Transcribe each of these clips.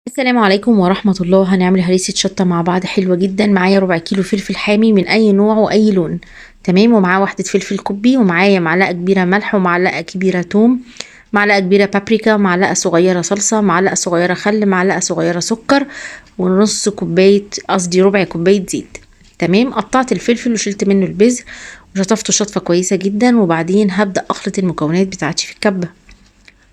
السلام عليكم ورحمة الله. هنعمل هريسة شطة مع بعض حلوة جدا. معايا ربع كيلو فلفل حامي من أي نوع وأي لون، تمام، ومعاه واحدة فلفل كوبي، ومعايا معلقة كبيرة ملح، ومعلقة كبيرة توم، معلقة كبيرة بابريكا، معلقة صغيرة صلصة، معلقة صغيرة خل، معلقة صغيرة سكر، ونص كوباية، قصدي ربع كوباية زيت. تمام. قطعت الفلفل وشلت منه البذر وشطفته شطفة كويسة جدا، وبعدين هبدأ أخلط المكونات بتاعتي في الكبة.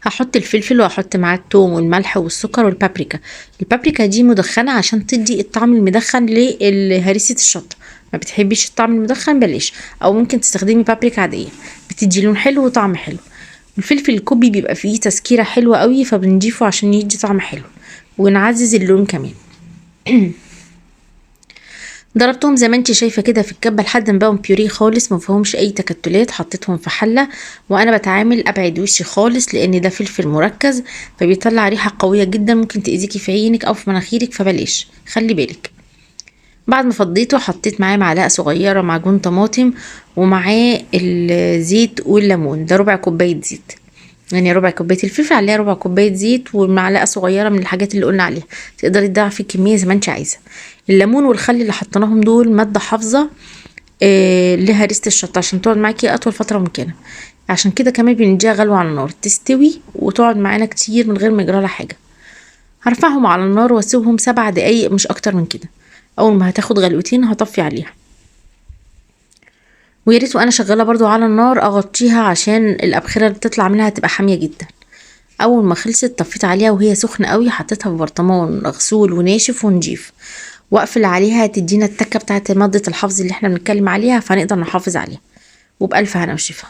هحط الفلفل وهحط معاه التوم والملح والسكر والبابريكا. البابريكا دي مدخنة عشان تدي الطعم المدخن لهريسة الشطة. ما بتحبيش الطعم المدخن بلاش، او ممكن تستخدمي بابريكا عادية، بتدي لون حلو وطعم حلو. الفلفل الكوبي بيبقى فيه تسكيرة حلوة قوي، فبنضيفه عشان يدي طعم حلو ونعزز اللون كمان. ضربتهم زي ما انت شايفه كده في الكبه لحد ما بقوا بيوريه خالص، ما فيهمش اي تكتلات. حطيتهم في حله وانا بتعامل ابعد وشي خالص، لان ده فلفل مركز فبيطلع ريحه قوية جدا، ممكن تاذيكي في عينك او في مناخيرك، فبلاش، خلي بالك. بعد ما فضيته حطيت معاه معلقه صغيرة معجون طماطم، ومعاه الزيت والليمون، ده ربع كوباية زيت، يعني ربع كوباية الفلفل عليها ربع كوباية زيت ومعلقة صغيرة من الحاجات اللي قلنا عليها. تقدري تضاعفي الكمية زي ما انت عايزه. الليمون والخل اللي حطيناهم دول مادة حافظه لهريسه الشطه عشان تقعد معاكي اطول فترة ممكنة. عشان كده كمان بنديها غلوه على النار تستوي وتقعد معانا كتير من غير ما يجرى لها حاجة. هرفعهم على النار واسيبهم 7 دقايق مش اكتر من كده. اول ما هتاخد غلوتين هطفي عليها، ويا ريت وانا شغالة برضو على النار اغطيها عشان الابخره اللي بتطلع منها هتبقى حامية جدا. اول ما خلصت طفيت عليها وهي سخنة قوي، حطيتها في برطمان مغسول وناشف ونضيف، واقفل عليها تدينا التكه بتاعت مادة الحفظ اللي احنا بنتكلم عليها، فنقدر نحافظ عليها. وبألف هنا وشفا.